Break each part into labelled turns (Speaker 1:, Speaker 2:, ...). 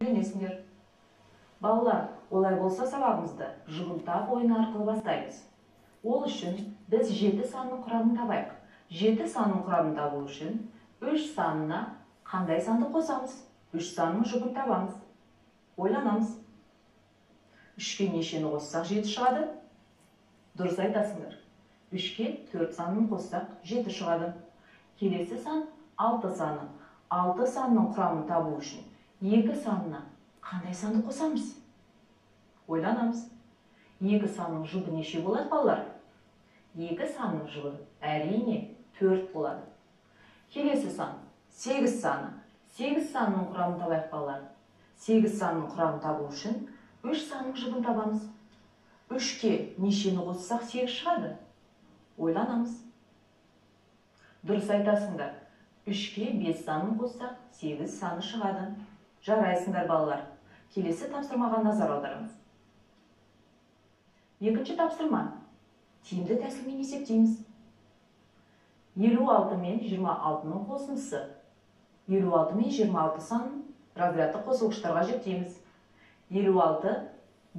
Speaker 1: Үйренесіңдер. Балалар, олай болса сабағымызды жұбын тап ойыны арқылы бастаймыз. Ол үшін біз 7 санның құрамын табайық. 7 санның құрамын табу үшін 3 санына қандай санды қосамыз? 3 санның жұбын табамыз. Ойланамыз. 3-ке нешені қоссақ 7 шығады? Дұрыс айтасыңдар. 3-ке 4 санын қоссақ 7 шығады. Келесі сан 6 саны. 6 санның құрамын табу үшін 2 санына қандай санды қосамыз? Ойланамыз. 2 санның жұбы неше болады, балалар? 2 санның жұбы әрине 4 болады. Келесі сан 8 саны. 8 санның құрамын табайық, балалар. 8 санның құрамын табу үшін 3 санның жұбын табамыз. 3-ке нешені қоссақ 8 шығады? Ойланамыз. Дұрыс айтасыңдар. 3-ке 5 санын қоссақ 8 саны шығады. Жарайсыңдар, балалар. Келесі тапсырмаға назар аударамыз. Екінші тапсырма. Тиімді тәсілмен есептейміз. 56 мен 26-ның қосындысы. 56 мен 26 санын разрядты қосылғыштарға жіктейміз. 56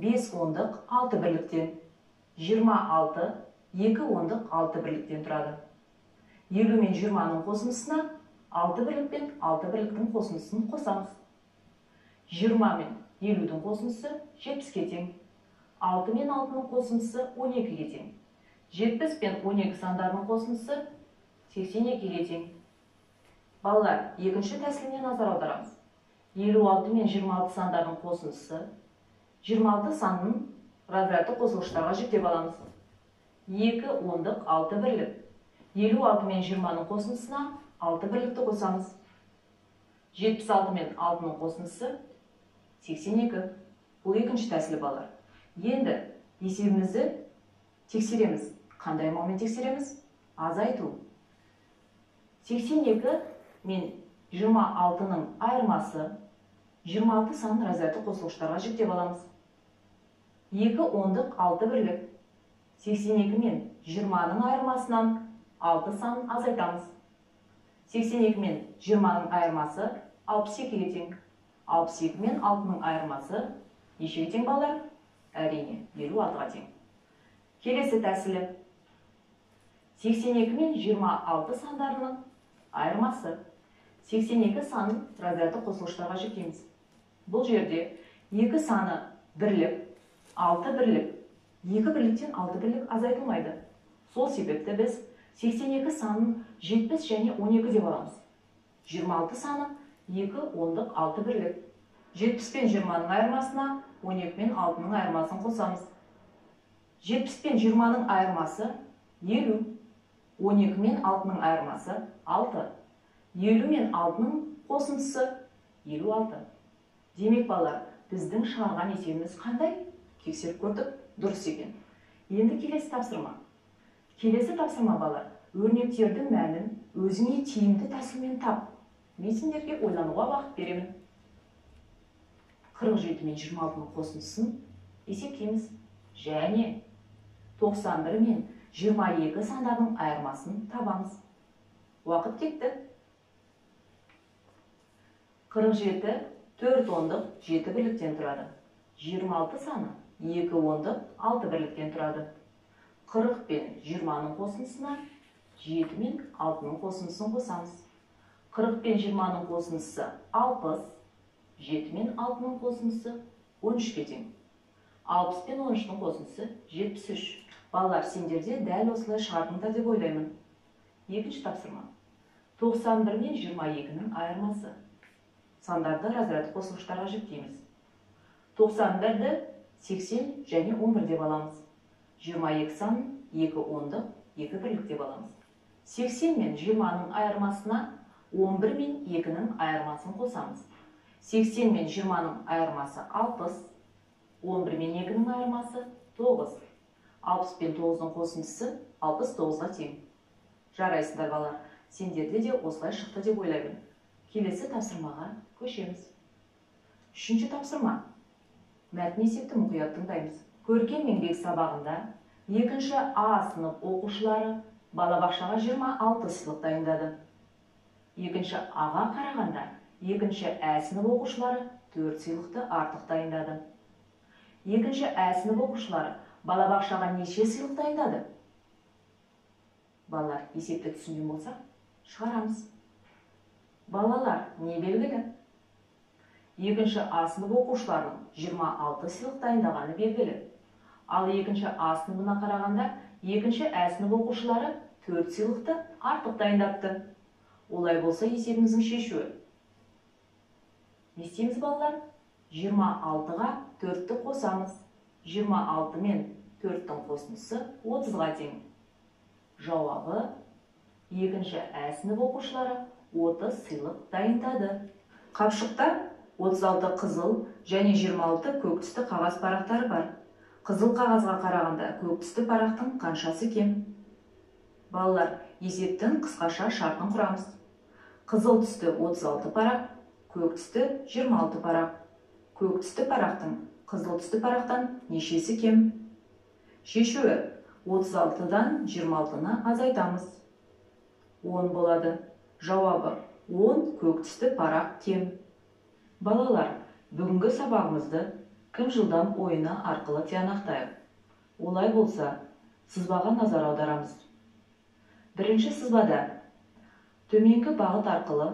Speaker 1: 5 ондық 6 бірліктен, 26 2 ондық 6 бірліктен тұрады. 50 мен 20-ның қосындысына 6 бірлік пен 6 бірліктің қосындысын қосамыз. 20 мен 50-дің қосындысы 70-ке тең. 6 мен 6-ның қосындысы 12-ге тең. 70 пен 12 сандарының қосындысы 82-ге тең. Балалар, екінші тәсіліне назар аударамыз. 56 мен 26 сандарының қосындысы 26 санын разрядты қосылғыштарға жіктеп аламыз. 2 ондық 6 бірлік. 56 мен 20-ның қосындысына 6 бірлікті қосамыз. 76 мен 6-ның қосындысы 82. Бұл екінші тәсілі, балалар. Енді есебімізді тексереміз. Қандай амалмен тексереміз? Азайту. 82 мен 26-ның айырмасы 26 санын разрядты қосылғыштарға жіктеп аламыз. 2 ондық 6 бірлік. 82 мен 20-ның айырмасынан 6 санын азайтамыз. 82 мен 20-ның айырмасы 62-ге тең. 62 мен 6-ның айырмасы нешеге тең, балалар? Әрине, 56-ға тең. Келесі тәсілі. 82 мен 26 сандарының айырмасы. 82 санын разрядты қосылғыштарға жіктейміз. Бұл жерде 2 саны бірлік, 6 бірлік. 2 бірліктен 6 бірлік азайтылмайды. Сол себепті біз 82 санын 70 және 12 деп аламыз. 26 саны 2 ондық 6 бірлік. 70 пен 20-ның айырмасына 12 мен 6-ның айырмасын қосамыз. 70 пен 20-ның айырмасы 50. 12 мен 6-ның айырмасы 6. 50 мен 6-ның қосындысы 56. Демек, балалар, біздің шығарған есебіміз қандай? Тексеріп көрдік, дұрыс екен. Енді келесі тапсырма. Келесі тапсырма, балалар, өрнектердің мәнін өзіңе тиімді тәсілмен тап. Мен сендерге ойлануға уақыт беремін. 47 мен 26-ның қосындысын есептейміз. Және 91 мен 22 сандарының айырмасын табамыз. Уақыт кетті. 47 4 ондық 7 бірліктен тұрады. 26 саны 2 ондық 6 бірліктен тұрады. 40 пен 20-ның қосындысына 7 мен 6-ның қосындысын қосамыз. 40 пен 20-ның қосындысы 60, 7 мен 6-ның қосындысы 13-ке тең. 60 пен 13-ның қосындысы 73. Балалар, сендерде дәл осылай шығардыңдар деп ойлаймын. Екінші тапсырма. 91 мен 22-нің айырмасы. Сандарды разрядты қосылғыштарға жіктейміз. 91-ді 80 және 11 деп аламыз. 22 санын 2 ондық, 2 бірлік деп аламыз. 80 мен 20-ның айырмасына 11 мен 2-нің айырмасын қосамыз. 80 мен 20-ның айырмасы 60, 11 мен 2-нің айырмасы 9. 60 пен 9-ның қосындысы 69-ға тең. Жарайсыңдар, балалар. Сендерде де осылай шықты деп ойлаймын. Келесі тапсырмаға көшеміз. Үшінші тапсырма. Мәтін есепті мұқият тыңдаймыз. Көркем еңбек сабағында 2-ші А сынып оқушылары балабақшаға 26 сылық дайындады. 2-ші А-ға қарағанда 2-ші Ә сынып оқушылары 4 сыйлықты артық дайындады. Екінші Ә сынып оқушылары балабақшаға неше сыйлық дайындады? Балалар, есепті түсінген болсақ, шығарамыз. Балалар, не белгілі? Екінші А сынып оқушыларының 26 сыйлық дайындағаны белгілі. Ал екінші А сыныбына қарағанда, екінші Ә сынып оқушылары 4 сыйлықты артық дайындапты. Олай болса, есебіміздің шешуі. Не істейміз, балалар? 26-ға 4-ті қосамыз. 26 мен 4-тің қосындысы 30-ға тең. Жауабы: екінші Ә сынып оқушылары 30 сыйлық дайындады. Қапшықта 36 қызыл және 26 көк түсті қағаз парақтары бар. Қызыл қағазға қарағанда көк түсті парақтың қаншасы кем? Балалар, есептің қысқаша шартын құрамыз. Қызыл түсті 36 парақ, көк түсті 26 парақ. Көк түсті парақтың қызыл түсті парақтан нешесі кем? Шешуі: 36-дан 26-ны азайтамыз. 10 болады. Жауабы: 10 көк түсті парақ кем. Балалар, бүгінгі сабағымызды кім жылдам ойыны арқылы тиянақтайық. Олай болса, сызбаға назар аударамыз. Бірінші сызбада төменгі бағыт арқылы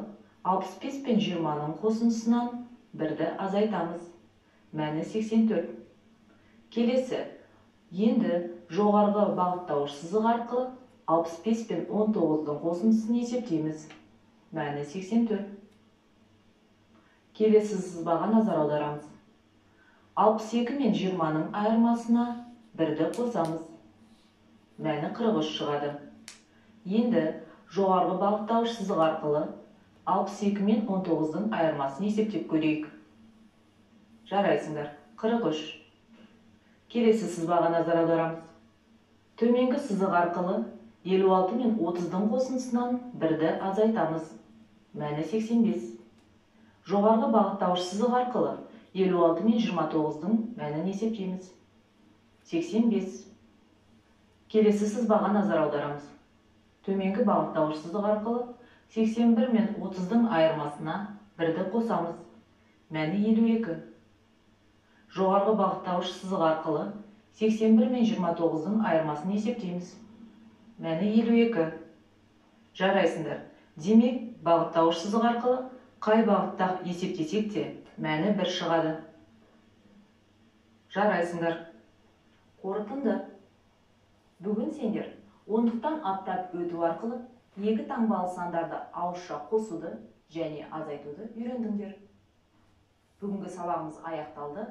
Speaker 1: 65 пен 20-ның қосындысынан 1-ді азайтамыз. Мәні 84. Келесі, енді жоғарғы бағыттауыш сызық арқылы 65 пен 19-дың қосындысын есептейміз. Мәні 84. Келесі сызбаға назар аударамыз. 62 мен 20-ның айырмасына 1-ді қосамыз. Мәні 43 шығады. Енді жоғарғы бағыттауыш сызық арқылы 62 мен 19-дың айырмасын есептеп көрейік. Жарайсыңдар, 43. Келесі сызбаға назар аударамыз. Төменгі сызық арқылы 56 мен 30-дың қосындысынан 1-ді азайтамыз. Мәні 85. Жоғарғы бағыттауыш сызық арқылы 56 мен 29-дың мәнін есептейміз. 85. Келесі сызбаға назар аударамыз. Төменгі бағыттауыш сызық арқылы 81 мен 30-дың айырмасына 1-ді қосамыз. Мәні 52. Жоғарғы бағыттауыш сызық арқылы 81 мен 29-дың айырмасын есептейміз. Мәні 52. Жарайсыңдар. Демек, бағыттауыш сызық арқылы қай бағытта есептесек те мәні бір шығады. Жарайсыңдар. Қорытынды. Бүгін сендер ондықтан аттап өту арқылы екі таңбалы сандарды ауызша қосуды және азайтуды үйрендіңдер. Бүгінгі сабағымыз аяқталды.